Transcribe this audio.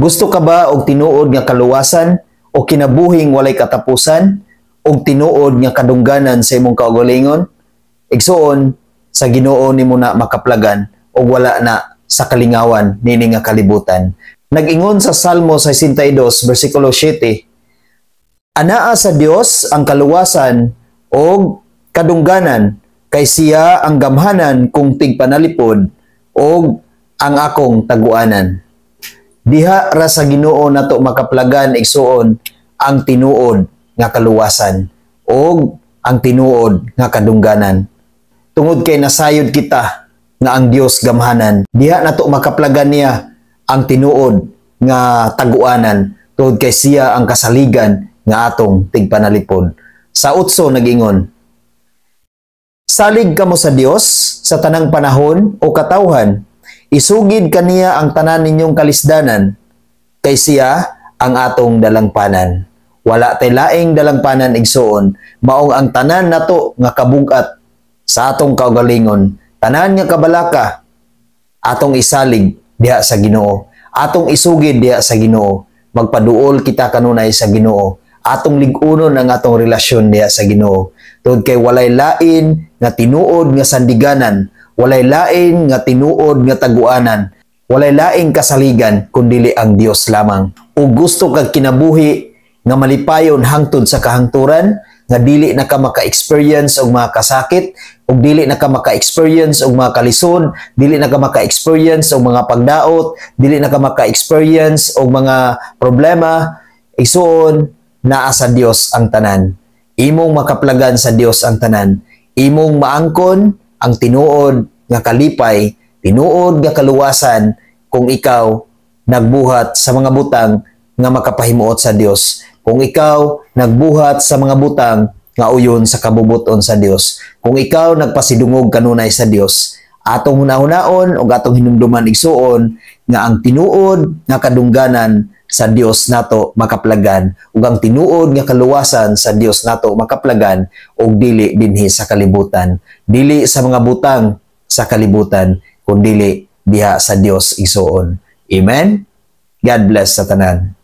Gusto ka ba og tinuod nga kaluwasan o kinabuhing walay katapusan og tinuod nga kadungganan sa imong kaugalingon? Igsuon, sa Ginoo nimo na makaplagan og wala na sa kalingawan nini nga kalibutan. Nag-ingon sa Salmo 62 bersikulo 7, "Anaa sa Dios ang kaluwasan og kadungganan, kay siya ang gamhanan kong tigpanalipod og ang akong taguanan." Diha ra sa Ginoo nato makaplagan, igsuon, ang tinuod nga kaluwasan og ang tinuod nga kadungganan. Tungod kay nasayod kita nga ang Dios gamhanan, diha nato makaplagan niya ang tinuod nga taguanan tungod kay siya ang kasaligan nga atong tigpanalipod. Sa 8, nag-ingon, "Salig kamo sa Dios sa tanang panahon, o katawhan. Isugid kaniya ang tanan ninyong kalisdanan, kay siya ang atong dalangpanan." Wala tay laing dalangpanan, igsuon, maong ang tanan nato nga kabugat sa atong kaugalingon, tanan nga kabalaka, atong isalig diha sa Ginoo. Atong isugid diha sa Ginoo. Magpaduol kita kanunay sa Ginoo. Atong lig-unon ang atong relasyon diha sa Ginoo. Tungod kay walay lain nga tinuod nga sandiganan, walay lain nga tinuod nga taguanan, walay laing kasaligan kundili ang Dios lamang. O gusto kag kinabuhi nga malipayon hangtod sa kahangturan, nga dili na ka maka-experience og mga kasakit, ug dili na ka maka-experience og mga kalisod, dili na ka maka-experience og mga pagdaot, dili na ka maka-experience og mga problema, igsuon, naa sa Dios ang tanan. Imong makaplagan sa Dios ang tanan. Imong maangkon ang tinuod nga kalipay, tinuod nga kaluwasan kung ikaw nagbuhat sa mga butang nga makapahimuot sa Dios. Kung ikaw nagbuhat sa mga butang nga uyon sa kabubuton sa Dios. Kung ikaw nagpasidungog kanunay sa Dios, atong hunahunaon ug atong hinumduman, igsuon, nga ang tinuod nga kadungganan sa Dios nato makaplagan ug ang tinuod nga kaluwasan sa Dios nato makaplagan ug dili dinhi sa kalibutan, dili sa mga butang sa kalibutan, kundili diha sa Dios, igsuon. Amen. God bless sa tanan.